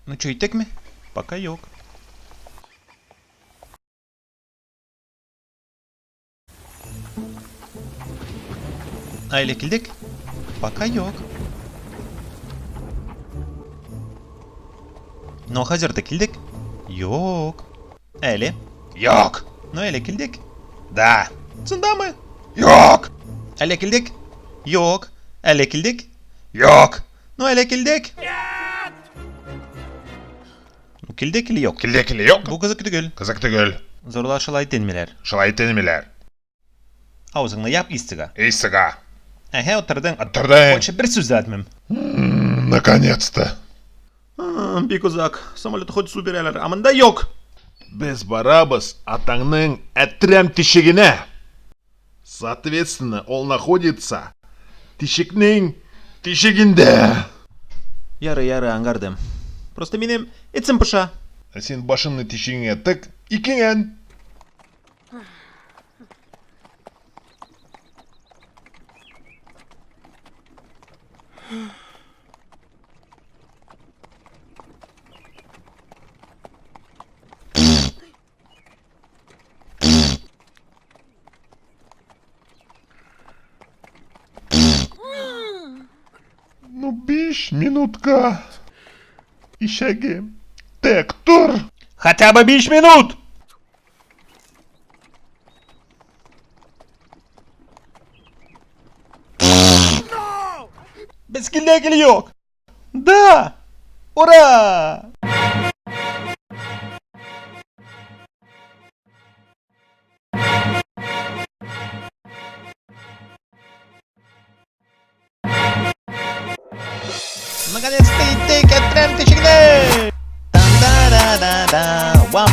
Ну чё, итекме? Пока юк. Әле килдек? Пока юк. Но хәзер дә килдек? Юк. Әле? Юк. Ну әле килдек? Да. Шундамы? Юк. Әле килдек? Юк. Әле килдек? Юк. Ну әле килдек? Ну килдек или юк? Килдек или юк? Бу кызык түгел. Кызык түгел. Зурлар шулай итенмиләр. Шулай итенмиләр. Авызыңны яп, ис чыга. Ис чыга. Әһә, утырдың. Утырдың. Больше бер сүз дә әйтмим. Наконец-то. Бик озак. Самолет хоть су бирәләр, ә монда юк. Без барабыз атаңның әтрәм тишегенә. Соответственно, ул находится тишекнең тишегендә. Ярый, ярый, аңгардым. Просто минем эчем поша. Ә син башыңны тишегеңә тык, икеңән. Ну, 5 минутка. Ишәгем. Тек тор. Хотя бы 5 минут! Без килдек или юк? Да! Ура! Наконец-то иттек, әтрәм тишегенә! Тан-да-да-да-да, вау!